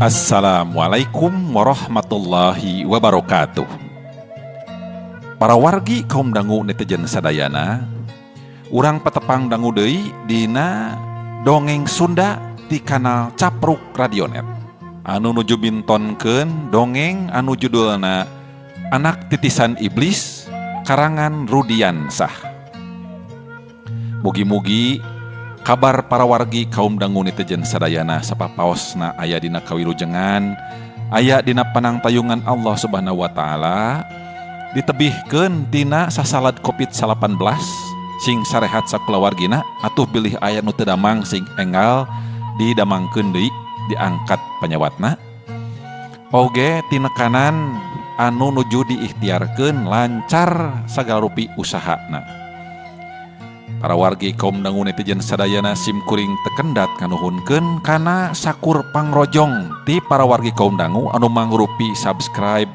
Assalamualaikum warahmatullahi wabarakatuh. Para wargi kaum dangu netizen sadayana, urang patepang dangu deui dina Dongeng Sunda di kanal Capruk Radionet. Anu nuju mintonkeun dongeng anu judulna Anak Titisan Iblis karangan Rudiansah. Mugi-mugi kabar para wargi kaum dangu netizen sadayana sapapaosna aya dina kawilujengan, aya dina panangtayungan Allah Subhanahu wa taala, ditebihkeun tina sasalad Covid-19 sing sarehat sakulawargina atuh bilih aya nu teu damang sing enggal didamangkeun deui diangkat panyawatna. Oge tinekanan anu nuju diikhtiarkeun lancar sagala rupi usahana. Para wargi kaum dangu netizen sadayana sim kuring tekendat nganuhunkeun kana sakur pangrojong ti para wargi kaum dangu anu mangrupi subscribe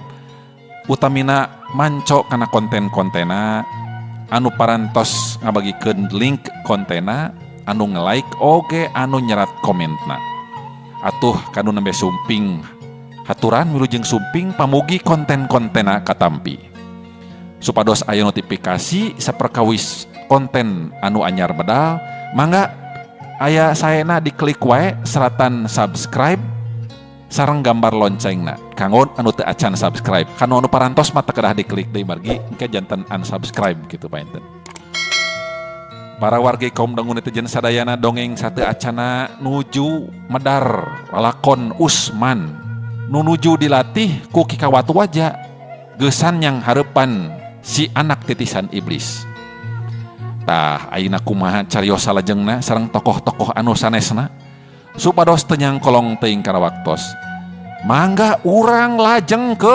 utamina manco kana konten-kontena anu parantos ngabagikeun link kontena anu nge-like oge anu nyerat komentna. Atuh kanu nembe sumping haturan wilujeng sumping pamugi konten-kontena katampi supados aya notifikasi saperkawis konten anu anyar medal. Mangga aya saena diklik wae seratan subscribe sareng gambar loncengna kanggo anu teu acan subscribe. Kanu anu parantos mah teu kedah diklik deui margi engke janten unsubscribe gitu painten. Para wargi kaum dangu netizen sadayana, dongeng sate acana nuju medar lalakon Usman nu nuju dilatih ku Ki Kawatu Waja geusan yang hareupan si anak titisan iblis. Tah ayeuna kumaha cariyos salajengna sareng tokoh-tokoh anu sanesna supados teu nyangkolong teuing kana waktos. Mangga urang lajengkeun.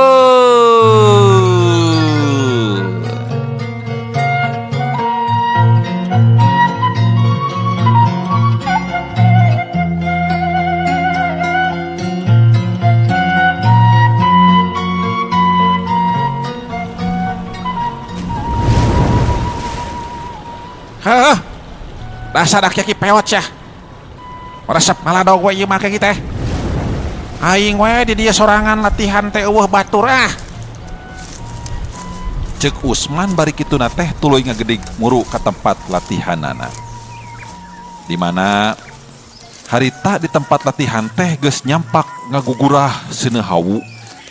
Hah, dasar aki-aki peot sia. Resep ngaladog we ieu mah kieu teh. Aing we di dieu sorangan latihan teh eueuh batur ah. Ceuk Usman bari kituna teh tuluy ngagedig muru ka tempat latihanana. Di mana harita di tempat latihan teh geus nyampak ngagugurah seuneu hawu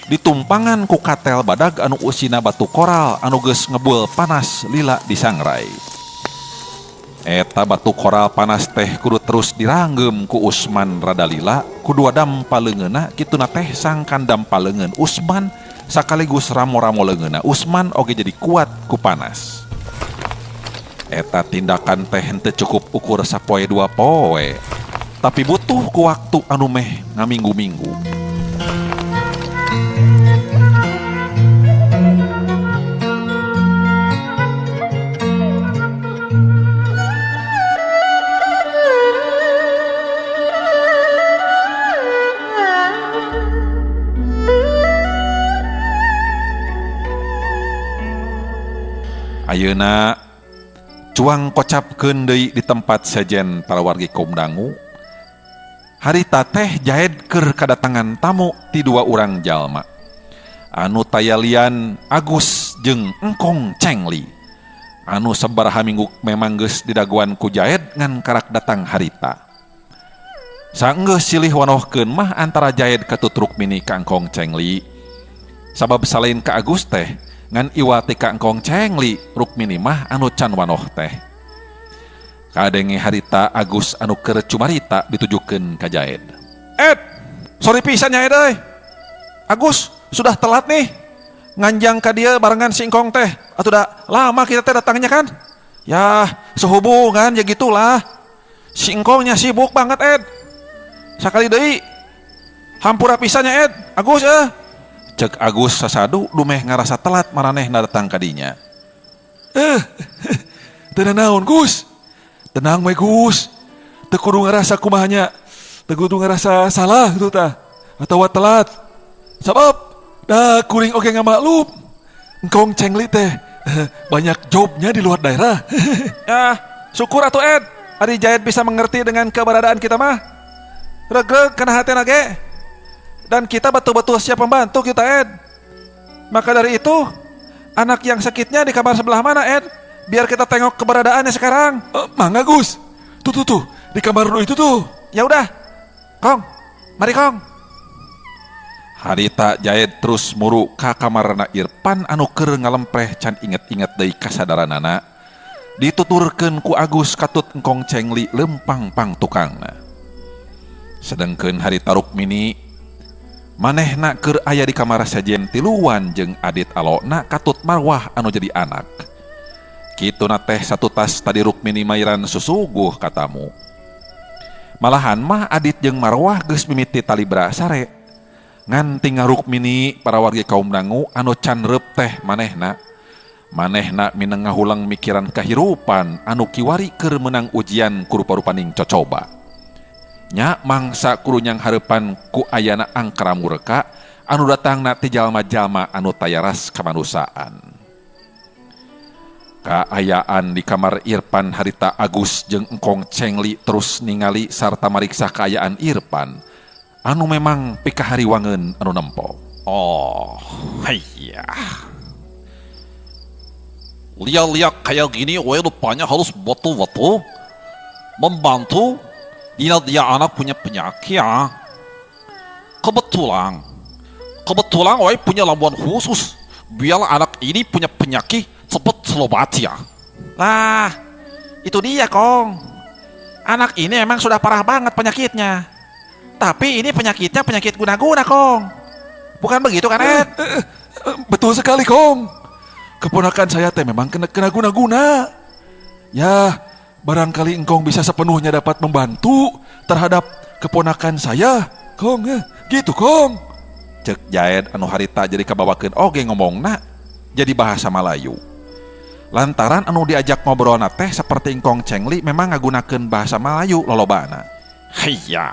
ditumpangan ku katel badag anu usina batu koral anu geus ngebul panas lila disangrai. Eta batu koral panas teh kudu terus diranggem ku Usman rada lila ku dua dampa leungeunna kituna teh sangkan dampa leungeun Usman sakaligus ramo-ramo leungeunna Usman oge jadi kuat ku panas. Eta tindakan teh henteu cukup ukur sapoe dua poe, tapi butuh ku waktu anu meh ngaminggu-minggu. Ayeuna cuang kocapkeun deui di tempat sejen para wargi kaum dangu. Harita teh jahed keur kadatangan tamu ti dua urang jalma. Anu tayalian Agus jeung Engkong Cengli. Anu sabaraha minggu memang geus didagoan ku Jaed ngan karak datang harita. Sanggeus silih wanohkeun mah antara Jaed katutruk mini ka Engkong Cengli. Sabab salain ka Agus teh ngan iwati ka Engkong Cengli Rukmini mah anu can wanoh teh. Kadenge harita Agus anu keur cumarita ditujukeun ka Jaed. Ed, sorry pisan nya Ed euy. Agus sudah telat nih. Nganjang ka dia barengan si Engkong teh. Atuh da lama kita teh datangnya kan? Ya, sehubungan ya gitulah. Si Engkongnya sibuk banget Ed. Sakali deui hampura pisan nya Ed. Agus eh. Cek Agus sasadu dumeh ngarasa telat maranehna datang ka dinya. Teu nanaon Gus. Tenang we Gus. Teu kudu ngarasa kumahanya. Teu kudu ngarasa salah gitu tah. Atawa telat. Sabab da kuring oge ngamaklum. Engkong Cengli teh banyak jobnya di luar daerah. Ya, syukur atuh Ed. Ari Jaed bisa mengerti dengan keberadaan kita mah. Regreg kana hatena ge. Dan kita betul-betul siap membantu kita, Ed. Maka dari itu, anak yang sakitnya di kamar sebelah mana, Ed? Biar kita tengok keberadaannya sekarang. Mangga, Gus. Tuh tuh tuh, di kamar itu tuh. Ya udah. Kong, mari Kong. Harita Jaed terus muru ka kamarna Irfan anu keur ngalempreh can inget-inget deui kasadaranana. Dituturkeun ku Agus katut Engkong Cengli lempang pang tukangna. Sedengkeun harita Rukmini manehna keur aya di kamar sejen tiluan jeung Adit alona katut Marwah anu jadi anak. Kituna teh satutas tadi Rukmini mairan susuguh katamu. Malahan mah Adit jeung Marwah geus mimiti talibra sare. Ngan tinggal Rukmini para warga kaum dangu anu can reup teh manehna. Manehna mineng ngahulang mikiran kahirupan anu kiwari keur meunang ujian ku rupa-rupaning cocoba. Nya mangsa kurunyang hareupan ku ayana angkara murka anu datangna ti jalma-jalma anu tayaras kamanusiaan. Kaayaan di kamar Irfan harita Agus jeung Engkong Cengli terus ningali sarta mariksa kaayaan Irfan anu memang pikahariwangeun anu nempo. Oh, iya. Lihat-lihat kayak gini, gue rupanya harus betul-betul membantu dia anak punya penyakit ya. Kebetulan gue punya ramuan khusus biar anak ini punya penyakit cepat terobati ya. Lah, itu dia Kong. Anak ini emang sudah parah banget penyakitnya. Tapi ini penyakitnya penyakit guna-guna Kong. Bukan begitu kan Ed? Betul sekali Kong. Keponakan saya teh memang kena guna-guna. Ya, barangkali engkong bisa sepenuhnya dapat membantu terhadap keponakan saya, Kong. Gitu Kong. Cek Jaed anu harita jadi kabawakeun oge ngomongna jadi bahasa Malayu. Lantaran anu diajak ngobrolna teh seperti Engkong Cengli memang ngagunakeun bahasa Malayu lolobana. Haiya,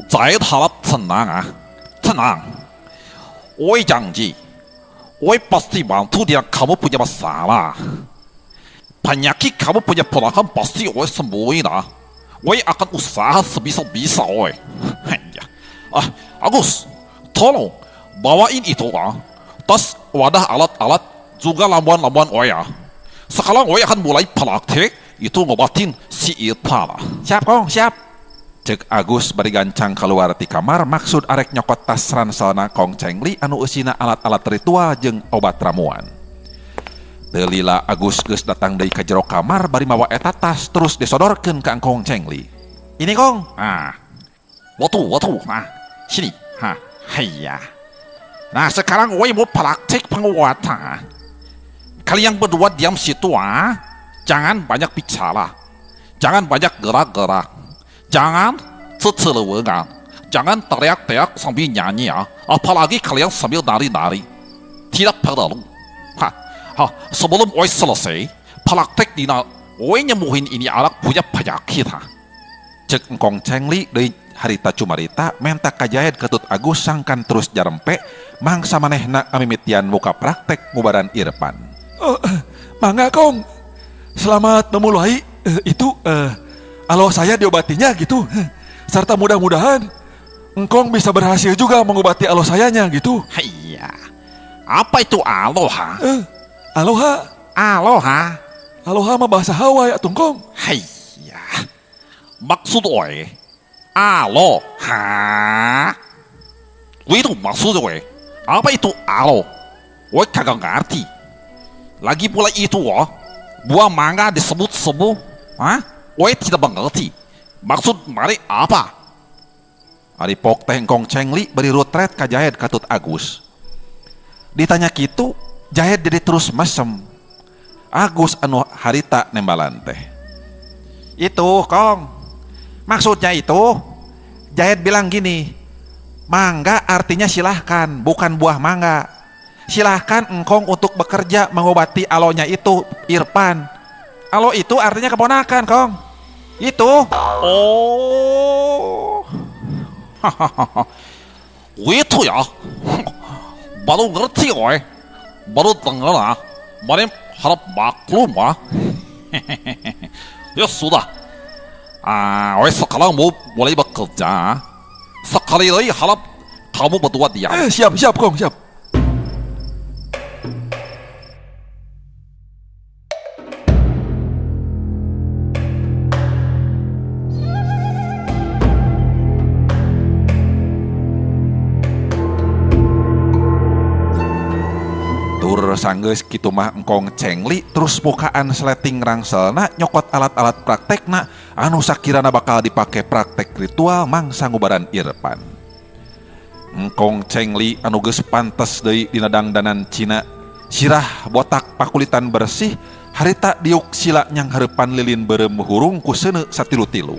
Jaed harap tenang ah, tenang. Oi janji, oi pasti bantu dia kamu punya masalah. Penyakit kamu punya ponakan pasti oi sembuhin ah. Oi akan usaha sebisa-bisa oi. Haiya, Agus, tolong bawain itu ah, tas wadah alat-alat juga ramuan-ramuan oi ah. Sekarang oi akan mulai praktek itu ngobatin si Irfan ah. Siap Kong, siap. Cek Agus bari gancang keluar ti kamar maksud arek nyokot tas ranselna Kong Cengli anu eusina alat-alat ritual jeung obat ramuan. Teu lila Agus geus datang deui ka jero kamar bari mawa eta tas terus disodorkeun ka Kong Cengli. Ini Kong. Ah. Watu, watu. Ah, sini. Ha, hayya. Nah, sekarang gue mau praktek pengobatan. Kalian berdua diam situ ah. Jangan banyak bicara. Jangan banyak gerak-gerak. Jangan cecelewengan. Jangan teriak-teriak sambil nyanyi ya. Apalagi kalian sambil nari-nari. Tidak perlu. Ha, ha, sebelum gue selesai, praktek dina gue nyemuhin ini anak punya penyakit. Ha. Cek Engkong Cengli deui harita cumarita menta ka Jaed ketut Agus sangkan terus jarempe mangsa manehna ngamimitian muka praktek ngubaran Irfan. Oh, mangga Kong. Selamat memulai itu alo saya diobatinya gitu. Serta mudah-mudahan Engkong bisa berhasil juga mengobati alo sayanya gitu. Iya. Apa itu aloha? Aloha. Aloha. Aloha mah bahasa Hawaii atuh Kong. Iya. Maksud oi aloha. Itu maksud oi. Apa itu alo? Oi kagak ngerti. Lagi pula itu oh, buah mangga disebut-sebut, hah? Oi tidak mengerti. Maksud mari apa? Ari pok teh Engkong Cengli beri rutret ka Jahed katut Agus. Ditanya kitu, Jahed jadi terus mesem. Agus anu harita nembalan teh. Itu Kong. Maksudnya itu, Jahed bilang gini, mangga artinya silahkan, bukan buah mangga. Silahkan engkong untuk bekerja mengobati alonya itu, Irfan. Alo itu artinya keponakan, Kong. Itu. Oh. Itu ya. Baru ngerti, oi. Baru dengar ah. Mari harap maklum ah. Ya sudah. Ah, oi sekarang mau mulai bekerja. Sekali lagi harap Kamu berdua diam. Siap, siap, Kong, siap. Tur sanggeus kitu mah Engkong Cengli terus mukaan sleting rangselna nyokot alat-alat praktekna anu sakirana bakal dipake praktek ritual mangsa ngubaran Irfan. Engkong Cengli anu geus pantes deui dina dangdanan Cina, sirah botak pakulitan bersih, harita diuk sila nyanghareupan lilin beureum hurung ku seuneu satilu-tilu.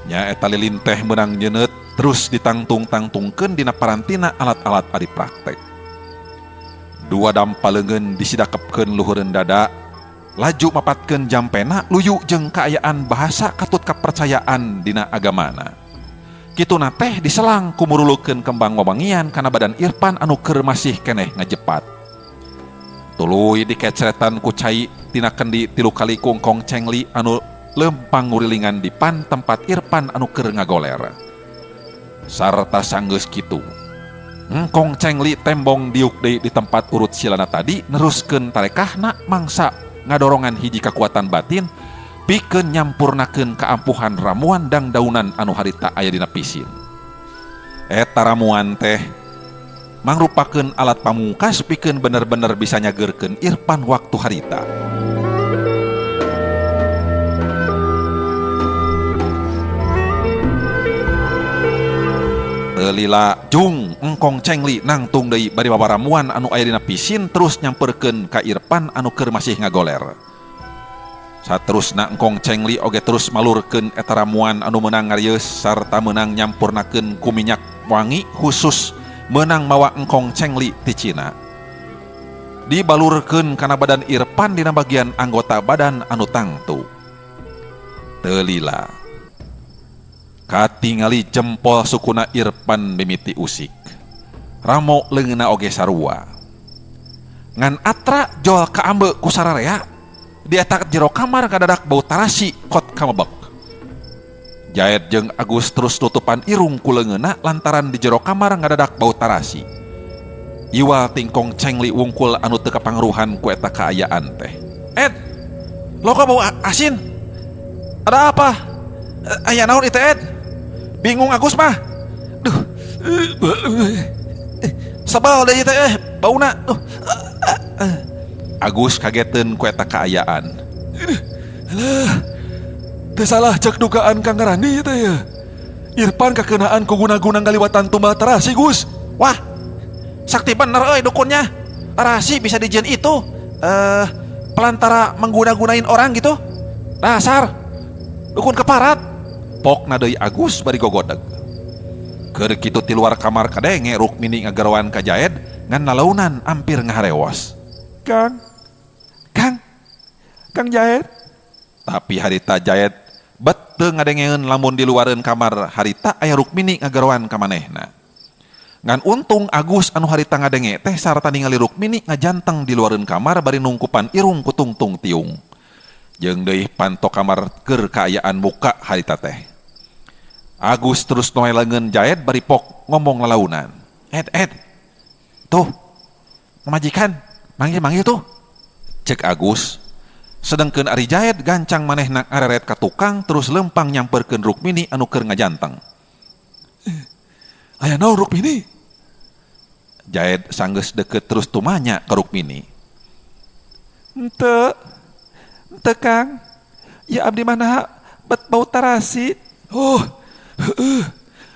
Nya eta lilin teh meunang nyeuneup terus ditangtung-tangtungkeun dina parantina alat-alat ari praktek. Dua dampa leungeun disidakepkeun luhureun dada, laju mapatkeun jampena luyu jeung kaayaan bahasa katut kapercayaan dina agamana. Kituna teh diselang kumurulukeun kembang wewangian kana badan Irfan anu keur masih keneh ngajepat. Tuluy dikeceretan ku cai tina kendi 3 kali ku Engkong Cengli anu lempang ngurilingan di pan tempat Irfan anu keur ngagoler. Sarta sanggeus kitu, Engkong Cengli tembong diuk deui di tempat urut silana tadi neruskeun tarekahna mangsa ngadorongan hiji kekuatan batin pikeun nyampurnakeun kaampuhan ramuan dangdaunan anu harita aya dina pisin. Eta ramuan teh mangrupakeun alat pamungkas pikeun bener-bener bisa nyageurkeun Irfan waktu harita. Lila jung Engkong Cengli nangtung deui bari babaramuan anu aya dina pisin terus nyamperkeun ka Irfan anu keur masih ngagoler. Saterusna Engkong Cengli oge terus malurkeun eta ramuan anu meunang ngarieus sarta meunang nyampurnakeun ku minyak wangi khusus meunang mawa Engkong Cengli ti Cina. Dibalurkeun kana badan Irfan dina bagian anggota badan anu tangtu. Teu lila katingali jempol sukuna Irfan mimiti usik. Ramo leungeunna oge sarua. Ngan atra jol kaambe ku sararea, di eta jero kamar kadadak bau tarasi kot kamebek. Jaed jeung Agus terus tutupan irung ku leungeunna lantaran di jero kamar ngadadak bau tarasi. Iwal tingkong Cengli wungkul anu teu kapangaruhan ku eta kaayaan teh. Ed, lo kok bau asin? Ada apa? Aya naon itu Ed? Bingung Agus mah. Duh. Sebel deui teh bauna. Agus kageteun ku eta kaayaan. Alah. Teu salah cek dugaan Kang Randi teh ya. Irfan kakeunaan ku guna-guna ngaliwatan tumbal terasi Gus. Wah. Sakti bener euy dukunnya. Terasi bisa dijieun itu pelantara mengguna-gunain orang gitu. Dasar dukun keparat. Pokna deui Agus bari gogodeg. Keur kitu ti luar kamar kadenge Rukmini ngagaroan ka Jaed ngan lalaunan ampir ngaharewos. Kang, Kang, Kang Jaed. Tapi harita Jaed bet teu ngadengeun lamun di luareun kamar harita aya Rukmini ngagaroan ka manehna. Ngan untung Agus anu harita ngadenge teh sarta ningali Rukmini ngajanteng di luareun kamar bari nungkupan irung ku tungtung tiung. Jeung deui panto kamar keur kaayaan muka harita teh. Agus terus noe leungeun Jaed bari pok ngomong lalaunan. Ed, Ed. Tuh. Pamajikan, manggil-manggil tuh. Cek Agus. Sedengkeun ari Jaed gancang manehna ngareret ka tukang terus lempang nyamperkeun Rukmini anu keur ngajanteng. Aya naon Rukmini? Jaed sanggeus deukeut terus tumanya ka Rukmini. Henteu. Henteu Kang. Ya abdi mah naha bet bau tarasi. Oh. Heeh.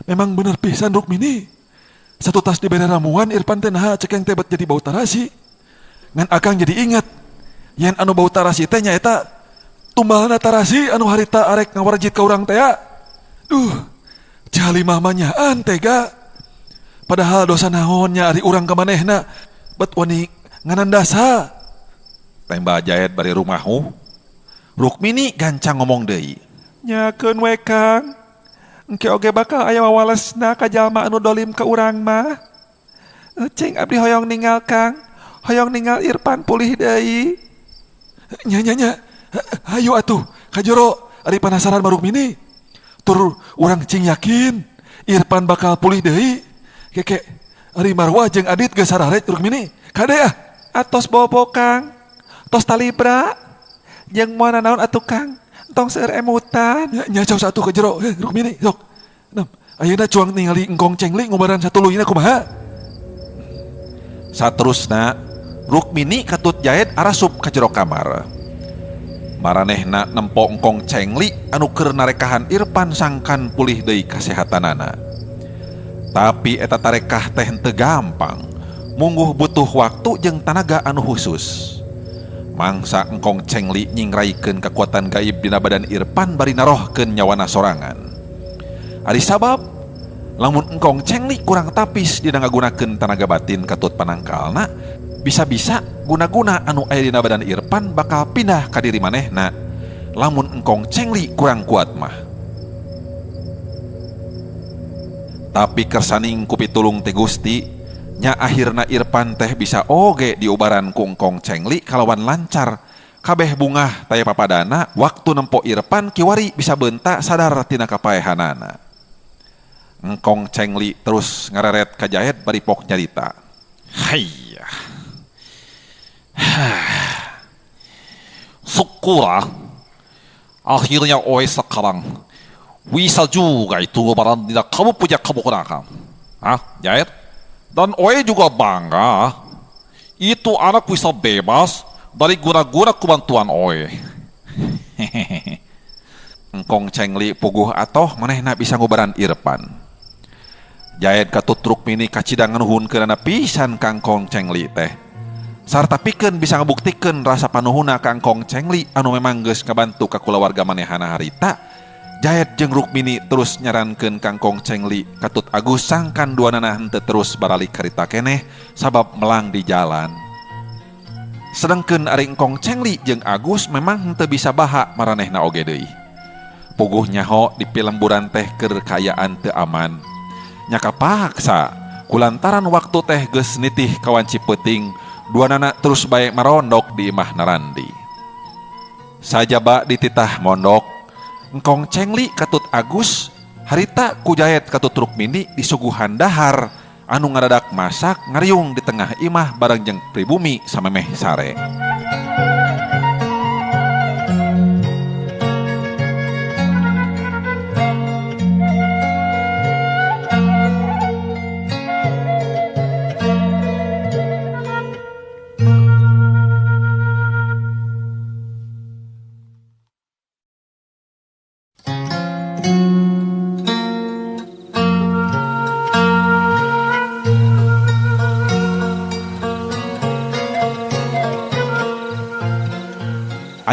Memang bener pisan Rukmini. Satu tas dibere ramuan Irfan teh naha cekeng teh bet jadi bau tarasi. Ngan akang jadi ingat yen anu bau tarasi teh nyaeta tumbalna tarasi anu harita arek ngawarjit ka urang teh ya. Duh, jali mah manyaan tega. Padahal dosa naonnya ari urang ka manehna bet wani nganandasa. Tembak Jaed bari rumahu. Rukmini gancang ngomong deui. Nyakeun we Kang. Engke oge bakal aya wawalesna ka jalma anu dolim ka urang mah. Cing abdi hoyong ningal Kang. Hoyong ningal Irfan pulih deui. Nya nya nya. Hayu atuh ka jero ari penasaran mah Rukmini. Tur urang cing yakin Irfan bakal pulih deui. Keke ari Marwah jeung Adit geus sararek Rukmini. Kade ah. Atos bobo Kang. Tos talibra. Jeung moal nanaon atuh Kang. Entong seueur emutan. Nya, nya cau satu ke jero. Rukmini sok. Nam, ayeuna cuang ningali Engkong Cengli ngubaran satuluyna kumaha? Saterusna Rukmini katut Jaed arasup ka jero kamar. Maranehna nempo Engkong Cengli anu keur narekahan Irfan sangkan pulih deui kasehatanana. Tapi eta tarekah teh henteu gampang, mungguh butuh waktu jeung tanaga anu khusus. Mangsa Engkong Cengli nyingraikeun kekuatan gaib dina badan Irfan bari narohkeun nyawana sorangan. Ari sabab lamun Engkong Cengli kurang tapis dina ngagunakeun tanaga batin katut panangkalna, bisa-bisa guna-guna anu aya dina badan Irfan bakal pindah ka diri manehna lamun Engkong Cengli kurang kuat mah. Tapi kersaning ku pitulung ti Gusti, nya akhirna Irfan teh bisa oge diubaran ku Engkong Cengli kalawan lancar. Kabeh bungah taya papadana waktu nempo Irfan kiwari bisa bentak sadar tina kapaehanana. Engkong Cengli terus ngareret ka Jahed bari pok nyarita. Hayya. Syukurlah akhirnya oe sekarang bisa juga itu barang tidak kamu punya kamu gunakan. Hah, Jahed? Dan oe juga bangga itu anak bisa bebas dari guna-guna kebantuan oe. Engkong Cengli puguh atoh manehna bisa ngubaran Irfan. Jaed katut Rukmini kacida nganuhunkeunana pisan ka Engkong Cengli teh. Sarta pikeun bisa ngabuktikeun rasa panuhuna ka Engkong Cengli anu memang geus ngabantu ka kulawarga manehana harita. Jaed jeung Rukmini terus nyarankeun ka Engkong Cengli katut Agus sangkan duanana henteu terus baralik karita keneh sabab melang di jalan. Sedangkeun ari Engkong Cengli jeung Agus memang henteu bisa baha maranehna oge deui. Puguh nyaho di pilemburan teh keur kaayaan teu aman. Nya kapaksa kulantaran waktu teh geus nitih kawanci peuting, duanana terus bae marondok di imah Narandi. Sajaba dititah mondok, Engkong Cengli katut Agus harita ku Jaed katut Rukmini disuguhan dahar anu ngadadak masak ngariung di tengah imah bareng jeung pribumi samemeh sare.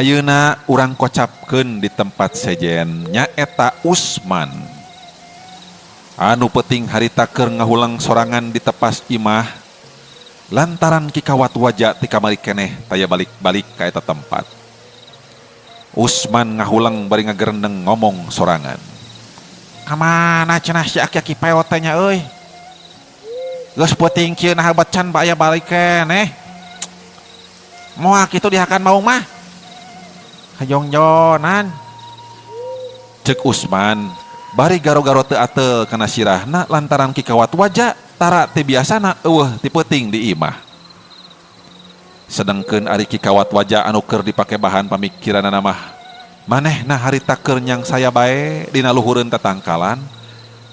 Ayeuna urang kocapkeun di tempat sejen nyaeta Usman. Anu peuting harita keur ngahulang sorangan di tepas imah lantaran kikawat waja ti kamari keneh taya balik-balik ka eta tempat. Usman ngahulang bari ngagerendeng ngomong sorangan. Kamana cenah si aki-aki peot teh nya euy? Geus peuting kieu nah bacan baya balik keneh. Moal kitu dihakan maung mah. Kajongjonan. Cek Usman bari garo-garo teu atel kana sirahna lantaran kikawat waja tara teu biasana eueuh ti peuting di imah. Sedengkeun ari kikawat waja anu keur dipake bahan pamikiranana mah manehna harita keur nyang saya bae dina luhureun tatangkalan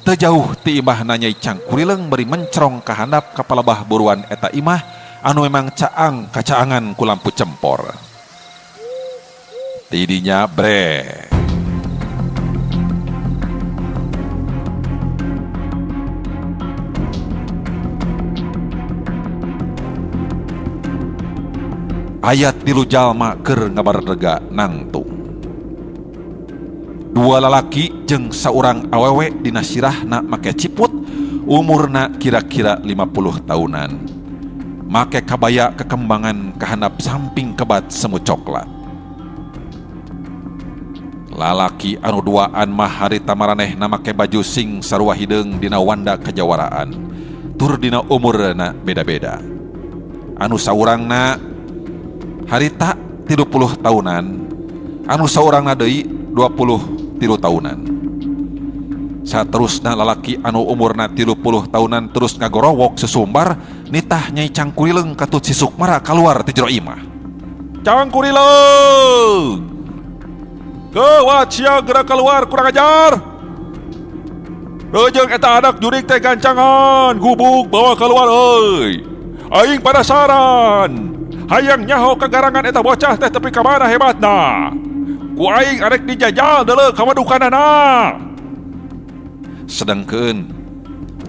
teu jauh ti imahna Nyai Cangkurileung bari mencrong ka handap ka palebah buruan eta imah anu memang caang kacaangan ku lampu cempor. Tidinya bre. Ayat tilu jalma keur ngabardega nangtung. Dua lalaki jeung saurang awewe dina sirahna make ciput, umurna kira-kira 50 tahunan. Make kabaya kekembangan kahandap samping kebat semu coklat. Lalaki anu duaan mah harita maranehna make baju sing sarua hideung dina wanda kajawaraan. Tur dina umurna beda-beda. Anu saurangna harita 30 tahunan, anu saurangna deui 23 tahunan. Saterusna lalaki anu umurna 30 tahunan terus ngagorowok sesumbar nitah Nyai Cangkurileung katut si Sukmara kaluar ti jero imah. Cangkurileung! Geuwat sia geura kaluar kurang ajar. Rejeung eta anak jurik teh gancangan, gubuk bawa keluar euy. Aing penasaran. Hayang nyaho kagarangan eta bocah teh tepi ka mana hebatna. Ku aing arek dijajal deuleu kamadukanana. Sedangkeun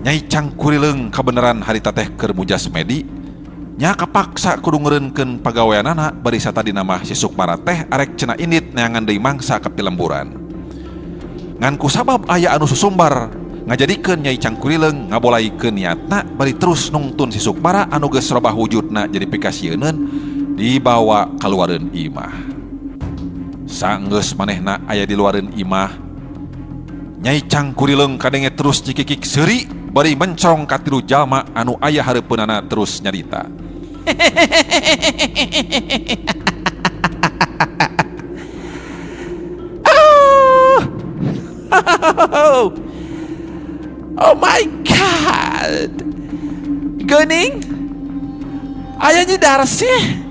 Nyai Cangkurileung kabeneran harita teh keur mujas medi nya kapaksa kudu ngeureunkeun pagaweanana bari satadina mah si Sukmara teh arek cenah indit neangan deui mangsa ka pilemburan. Ngan kusabab aya anu susumbar ngajadikeun Nyai Cangkurileung ngabolaikeun niatna bari terus nungtun si Sukmara anu geus robah wujudna jadi pikasieuneun dibawa kaluareun imah. Sanggeus manehna aya di luareun imah, Nyai Cangkurileung kadenge terus cikikik seuri bari mencong ka tilu jalma anu aya hareupeunana terus nyarita. Oh my God. Geuning aya Nyi Darsih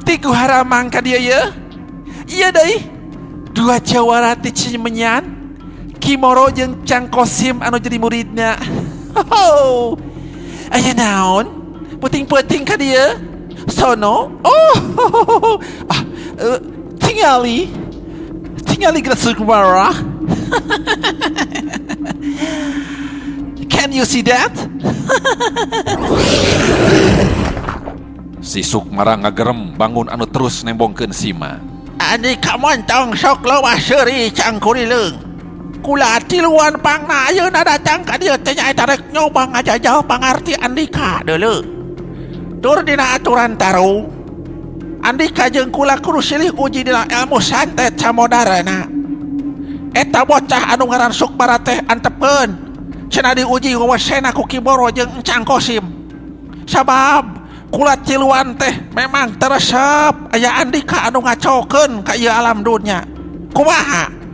ti haramang ka dieu ye. Iya deui. Dua jawara ti Cimenyan, Ki Moro jeung Cang Kosim anu jadi muridna. Oh. Aya naon? Puting-puting ka dieu. Sono. Oh. Ah, tingali. Tingali geus Sukmara. Can you see that? Si Sukmara ngagerem bangun anu terus nembongkeun sima. Andika montong sok loba seuri Cangkurileung. Kula tiluan pangna ayeuna datang ka dieu teh nyaeta rek nyoba ngajajal pangarti andika deuleu. Tur dina aturan tarung, andika jeung kula kudu silih uji dina ilmu santet samodarana. Eta bocah anu ngaran Sukmara teh antepkeun cenah diuji wewesena ku Ki Moro jeung Encang Kosim. Sabab kula tiluan teh memang teresep aya andika anu ngacokeun ka ieu alam dunya. Kumaha?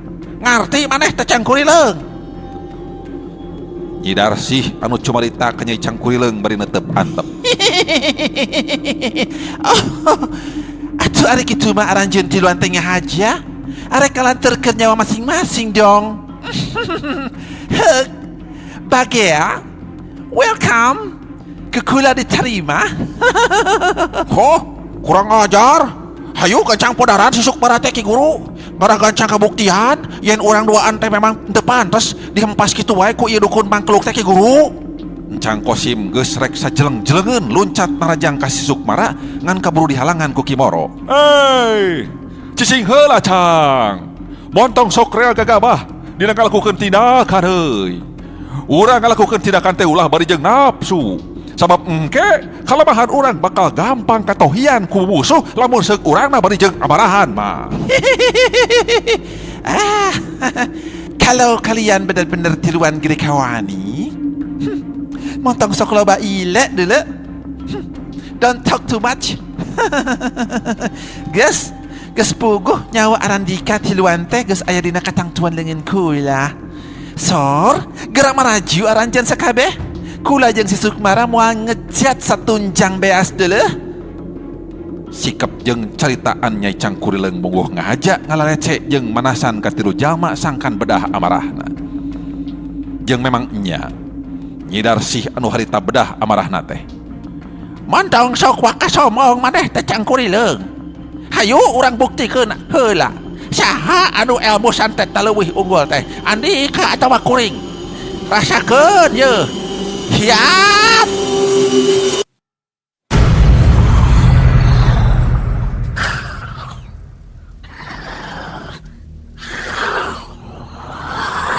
Ngarti maneh teh Cangkurileung? Nyi Darsih anu cumarita ka Nyai Cangkurileung bari netep antep. Oh, atuh ari kitu mah aranjeun tiluan teh ngahaja. Arek kalanterkeun nyawa masing-masing dong. Heuk. Bagea, welcome. Kekula diterima. Ho, kurang ajar. Hayu gancang podaran si Sukmara teh Ki Guru. Barang gancang kabuktian yen urang duaan teh memang teu pantes dihempas kitu wae ku ieu dukun mangkluk teh Ki Guru. Encang Kosim geus rek sajeleng-jelengeun luncat narajang ka si Sukmara ngan kaburu dihalangan ku Ki Moro. Hei, cicing heula Cang. Montong sok rea gagabah dina ngalakukeun tindakan euy. Urang ngalakukeun tindakan teh ulah bari jeung nafsu. Sabab engke kalemahan urang bakal gampang katohian ku musuh lamun seuk urangna bari jeung amarahan mah. Ah, kalau kalian benar-benar tiluan gede kawani, montong sok loba ile dulu. Don't talk too much. Geus, geus puguh nyawa arandika tiluan teh geus aya dina katangtuan leungeun kula. Sor, gerak maraju aranjeun sakabeh. Kula jeung si Sukmara moal ngejat satunjang beas deuleuh. Sikap jeung caritaan Nyai Cangkurileung mungguh ngahaja ngalalece jeung manasan ka tilu jalma sangkan bedah amarahna. Jeung memang nya Nyi Darsih anu harita bedah amarahna teh. Montong sok waka somong maneh teh Cangkurileung. Hayu urang buktikeun heula. Saha anu ilmu santet taleuwih unggul teh? Andika atawa kuring? Rasakeun yeuh. Siap.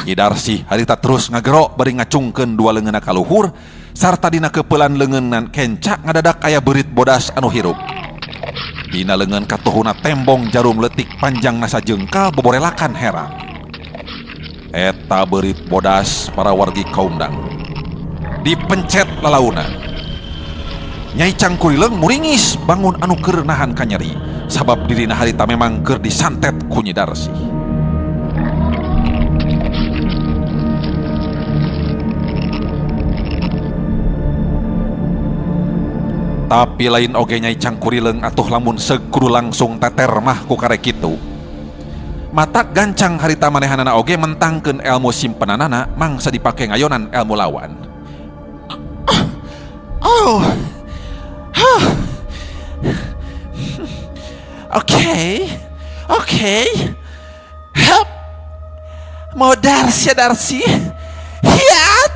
Nyi Darsih harita terus ngagero bari ngacungkeun dua leungeunna ka luhur sarta dina keupelan leungeunna kenca ngadadak aya beurit bodas anu hirup. Dina leungeun katuhuna tembong jarum leutik panjangna sajengkal boborelakan herang. Eta beurit bodas para wargi kaum dang. Dipencet lalaunan. Nyai Cangkurileung muringis bangun anu keur nahan kanyeri sabab dirina harita memang keur disantet ku Nyi Darsih. Tapi lain oge Nyai Cangkurileung atuh lamun seug kudu langsung teter mah ku kare kitu. Matak gancang harita manehanana oge mentangkeun elmu simpenanana mangsa dipake ngayonan elmu lawan. Oh. Huh. Oke. Oke. Hup. Modar sia Darsi. Hiat.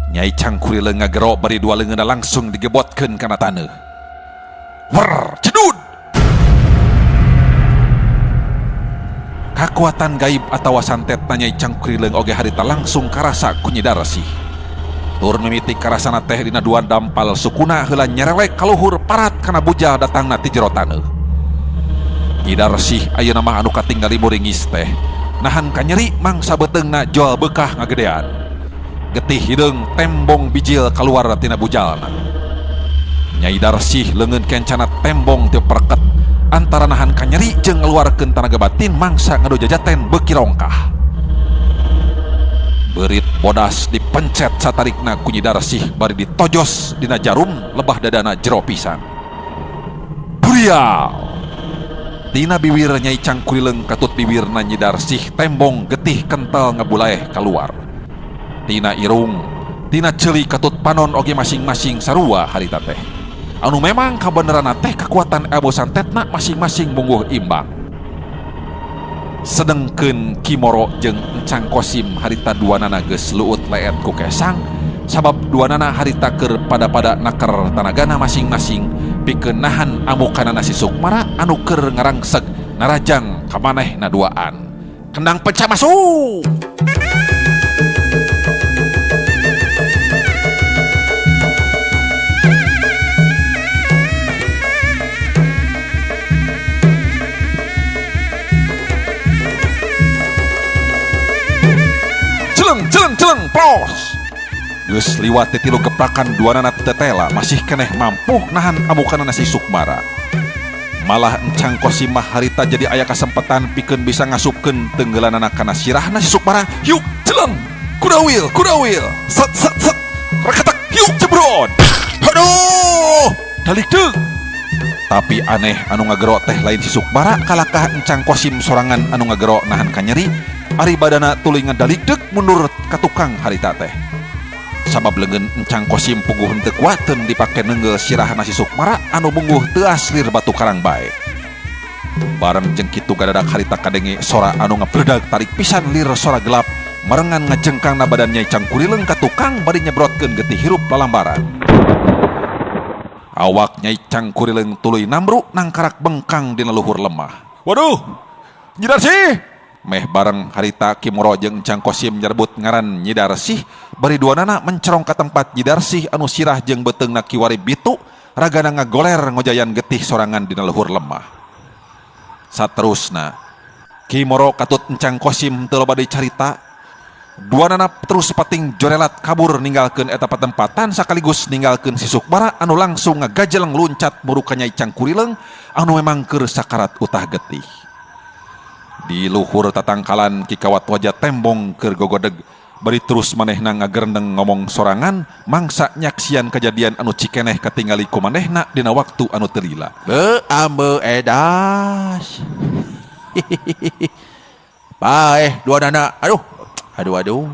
Nyai Cangkurileung ngagero bari dua leungeunna langsung digebotkeun kana taneuh. Wer, cedud. Kakuatan gaib atawa santetna Nyai Cangkurileung oge harita langsung karasa ku Nyi Darsih. Tur mimiti karasana teh dina dua dampal sukuna heula nyerelek kaluhur parat kana bujal datangna ti jero taneuh. Nyi Darsih ayeuna mah anu katinggali muringis teh nahan kanyeri mangsa beuteungna jol beukah ngagedean. Getih hideung tembong bijil kaluar tina bujalna. Nyai Darsih leungeun kencana tembong teu perket antara nahan kanyeri jeung ngaluarkeun tanaga batin mangsa ngadu jajaten beuki rongkah. Beurit bodas dipencet satarikna ku Nyi Darsih bari ditojos dina jarum lebah dadana jero pisan. Burial! Tina biwir Nyai Cangkurileung katut biwirna Nyi Darsih tembong getih kental ngabulaeh kaluar. Tina irung, tina ceuli katut panon oge masing-masing sarua harita teh. Anu memang kabeneranna teh kakuatan ilmu santetna masing-masing mungguh imbang. Sedengkeun Ki Moro jeung Encang Kosim harita duanana geus luut leet ku kesang sabab duanana harita keur pada-pada naker tanagana masing-masing pikeun nahan amukanana si Sukmara anu keur ngarangseg narajang ka manehna duaan. Kendang pecah masuk. Celeng, celeng, celeng, plos. Geus liwat ti tilu geprakan duanana tetela masih keneh mampu nahan amukanana si Sukmara. Malah Encang Kosim mah harita jadi aya kasempatan pikeun bisa ngasupkeun tenggelanana kana sirahna si Sukmara. Yuk, celeng, kudawil, kudawil, set, set, set, reketek, yuk, jebrot. Aduh, dalik deuk. Tapi aneh anu ngagero teh lain si Sukmara kalakah Encang Kosim sorangan anu ngagero nahan kanyeri. Ari badana tuluy ngadalikdeuk mundur ka tukang harita teh. Sabab leungeun Encang Kosim puguh henteu kuateun dipake neunggel sirahna si Sukmara anu mungguh teuas lir batu karang bae. Bareng jeung kitu gadadak harita kadenge sora anu ngabledag tarik pisan lir sora gelap marengan ngajengkangna badan Nyai Cangkurileung ka tukang bari nyebrotkeun getih hirup lalambaran. Awak Nyai Cangkurileung tuluy namru nangkarak bengkang dina luhur lemah. Waduh, Nyi Darsih! Meh bareng harita Ki Moro jeung Encang Kosim nyerebut ngaran Nyi Darsih bari duanana mencerong ka tempat Nyi Darsih anu sirah jeung beuteungna kiwari bitu ragana ngagoler ngojayan getih sorangan dina luhur lemah. Saterusna Ki Moro katut Encang Kosim teu loba deui carita. Duanana terus pating jorelat kabur ninggalkeun eta patempatan sakaligus ninggalkeun si Sukmara anu langsung ngagajeleng luncat muru ka Nyai Cangkurileung anu memang keur sakarat utah getih. Di luhur tatangkalan Ki Kawat Waja tembong keur gogodeg bari terus manehna ngagerendeng ngomong sorangan mangsa nyaksian kejadian anu cikeneh katingali ku manehna dina waktu anu teu lila. Be ambe edas. Bae dua nana. Aduh. Aduh aduh.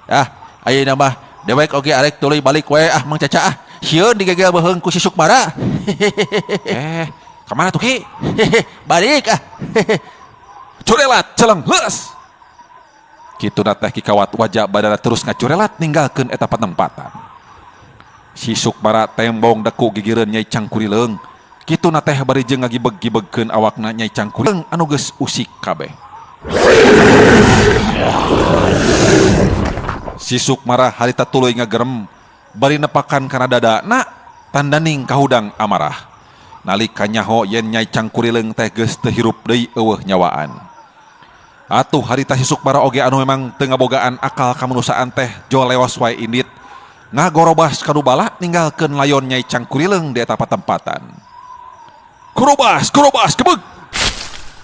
Ah, ayeuna mah dewek oge arek tuluy balik we ah Mang Caca ah. Sieun digegel beuheung ku si Sukmara. Ka mana tuh Ki? Balik ah. Curelat celeng leus. Kituna teh Ki Kawat Waja badana terus ngacurelat ninggalkeun eta patempatan. Si Sukmara tembong deku gigireun Nyai Cangkurileung. Kituna teh bari jeung ngagibeg-gibegkeun awakna Nyai Cangkurileung anu geus usik kabeh. Si Sukmara harita tuluy ngagerem bari nepakan kana dadana tandaning kahudang amarah. Nalika nyaho yen Nyai Cangkurileung teh geus teu hirup deui eueuh nyawaan. Atuh harita si Sukmara oge anu memang teu ngabogaan akal kamanusaan teh jol leos wae indit ngagorobas ka nu bala ninggalkeun layon Nyai Cangkurileung di eta patempatan. Korobas, korobas, gebeg.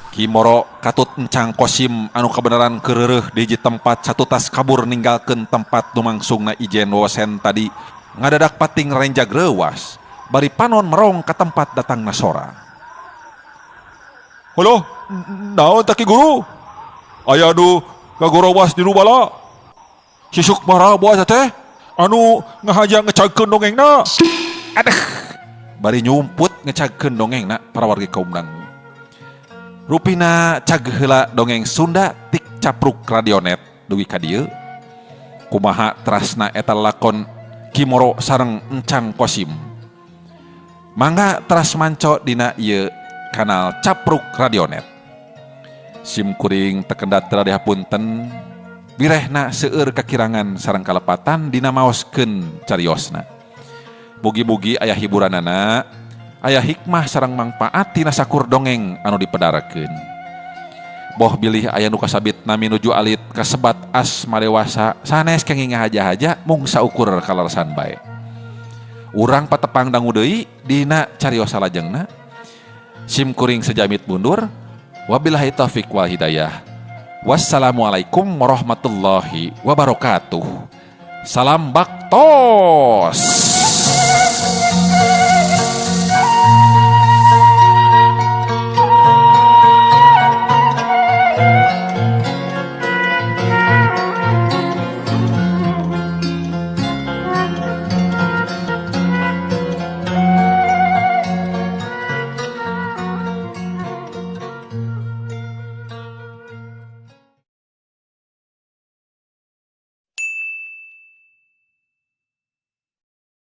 Ki Moro katut Encang Kosim anu kabeneran keureureeh di hiji tempat satutas kabur ninggalkeun tempat nu mangsungna ijen wawasen tadi ngadadak pating renjag reuwas. Bari panon merong ka tempat datangna sora. Halo, naon tah Ki Guru? Aya nu ngagorowas di rubala. Si Sukmara buat teh anu ngahaja ngecagkeun dongengna. Aduh, bari nyumput ngecagkeun dongengna para wargi kaum dangu. Rupina cag heula dongeng Sunda tik capruk radionet dugi ka dieu. Kumaha terasna eta lakon Ki Moro sareng Encang Kosim. Mangga teras manco dina ieu kanal Capruk Radionet. Sim kuring teu kendat radi hapunten birehna seueur kakirangan sareng kalepatan dina maoskeun cariosna. Mugi-mugi aya hiburanana, aya hikmah sareng mangpaat tina sakur dongeng anu dipedarakeun. Boh bilih aya nu kasabit nami nuju alit kasebat asma dewasa sanes kenging ngahaja-haja mung saukur kaleresan bae. Urang patepang dangu deui dina carios salajengna. Sim kuring sejamit mundur. Wabillahi taufik wal hidayah. Wassalamualaikum warahmatullahi wabarakatuh. Salam baktos.